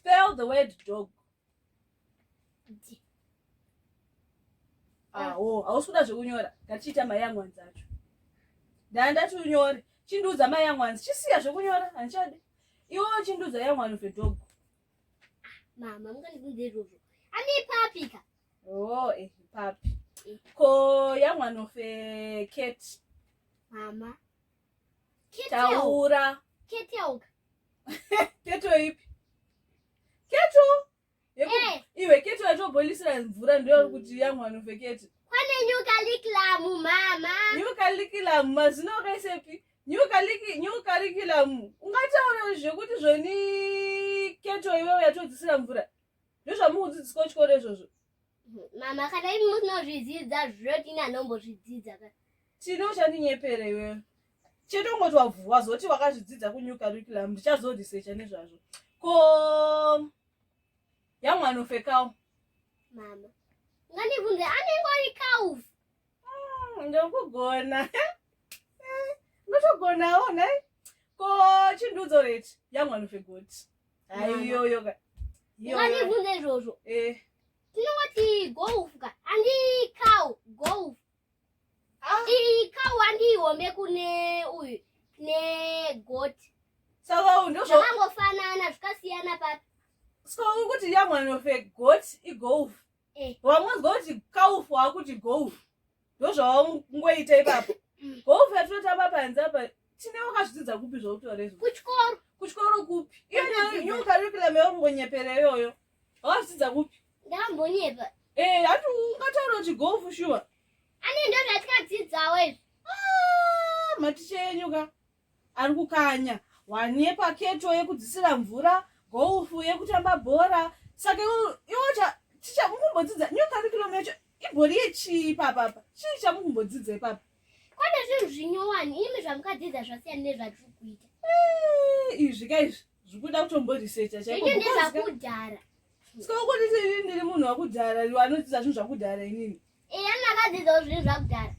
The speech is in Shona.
Spell the word dog. D. Awo, hausi kuda zvekunyora. Ngatichiita mayoung ones acho. Ndaa ndati unyore. Chindiudza mayoung ones. Chisiya zvekunyora, handichadi. Iwe chindiudza young one of a dog. Mama, mungandibvunze izvozvo. Ane papi ka? Oh, eh, papi. Eh. Ko young one of a cat. Mama. Taura. Kettle. Keto ipi? Keto. Eh. Iwe keto yatobhoilisira mvura ndiyo kuti young one of a cat. Kwane new curriculum mama. New curriculum mazino akaisepi? New curriculum, new curriculum. Ungataura zvekuti zvoni keto iwewe yatodzisira mvura. Ndozvamukudzidziswa kuchikoro izvozvo. Mama kana imi munozvidzidza zvoti ini anombozvidzidza ka. Tine uchandinyepera iwewe. Chete ungoti wazoti wakazvidzidza kunew curriculum ndichazoresearcha nezvazvo. Ko yamwana of a cow. Mama. Ngandibvunze anenge ari cow. Ndokugona. Ndotogonawo nhai. Ko chindudzo reti yamwana of a goat. Aiyoyo ka. Ngandibvunze izvozvo. Eh. Tinongoti golf ka. Andi cow, golf. Ah. Iyi cow andihombe kune uyu ne goat. Saka ndozvo Zvakangofanana zvikasiyana papi. saka uri kuti yamwana of a goat igolf. Eh. Wamunzwa kuti cow wakuti golf. Ndozvawangoita ipapo. Golf yatinotamba panze apa tine wakazvidzidza kupi zvautora izvo? Kuchikoro. Kuchikoro kupi? Iyo new curriculum yaungonyepera iyoyo. Wakazvidzidza kupi? Ndakambonyepa. Eh, hati ungataura kuti golf shuwa. Ane ndo zvatikadzidzawo izvi. Ah, maticha enyu ka ari kukanya wanyepa keto yekudzisira mvura golf yekutamba bhora saka iwo ticha mukumbodzidza new curriculum yacho ibhori yechii ipapapa chii chamukumbodzidza ipapa Kwane zvinhu zvinyowani imi zvamukadzidza zvasiyana nezvatiri kuita. Eh, izvi ka izvi zvikuda kutomboresearcha chaiko Zvenyu because ka- ndezvakudhara. saka ukuti ini ndiri munhu wakudhara anodzidza zvinhu zvakudhara inini Eya makadzidzawo zvinhu zvakudhara.